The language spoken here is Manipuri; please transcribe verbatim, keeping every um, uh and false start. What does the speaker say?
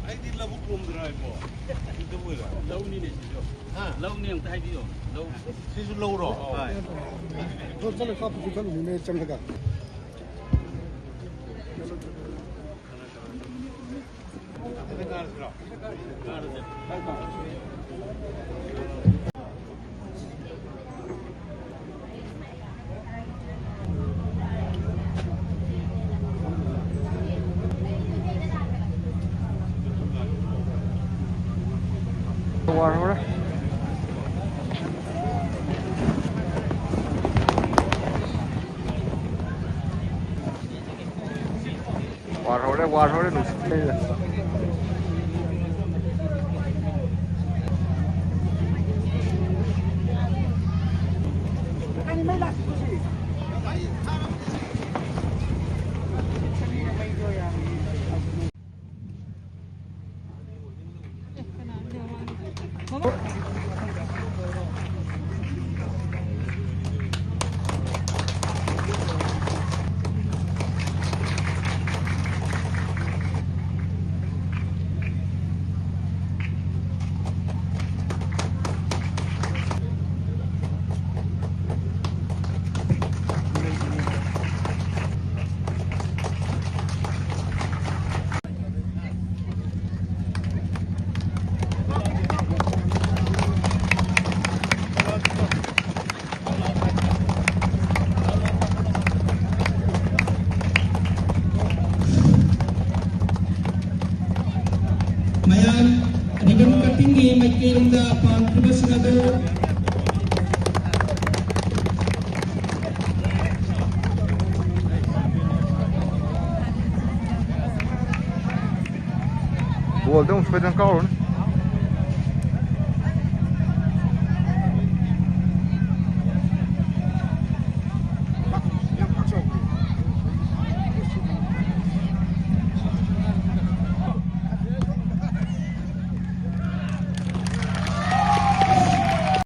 ꯑꯩꯗꯤ ꯂꯧꯕꯨꯛ ꯂꯣꯝꯗꯔ ꯍꯥꯏꯀꯣ? ꯂꯧꯅꯤꯅꯦ ꯁꯤꯁꯨ꯫ ꯍꯥ? ꯂꯧꯅꯤ ꯑꯝꯇ ꯍꯥꯏꯕꯤꯌꯣ꯫ ꯂꯧ꯫ ꯁꯤꯁꯨ ꯂꯧꯔꯣ? ꯍꯣꯏ꯫ ꯆꯠꯂ ꯀꯥꯞꯄꯁꯨ ꯆꯠꯂꯨꯅꯤꯅꯦ ꯆꯪꯉꯒ꯫ ꯋꯥꯔꯍꯧꯔꯦ꯫ ꯋꯥꯔꯍꯧꯔꯦ, ꯋꯥꯔꯍꯧꯔꯦ, ꯅꯨꯡꯁꯤꯠ ꯂꯩꯔꯦ꯫ ꯃꯌꯥꯝ ribbon cuttingꯒꯤ ꯃꯥꯏꯀꯩꯔꯣꯝꯗ ꯄꯥꯡꯈ꯭ꯔꯤꯕꯁꯤꯡ ꯑꯗꯨ ꯕꯣꯜꯗ ꯑꯃꯨꯛ ꯁꯣꯏꯗꯅ ꯀꯥꯎꯔꯅꯤ꯫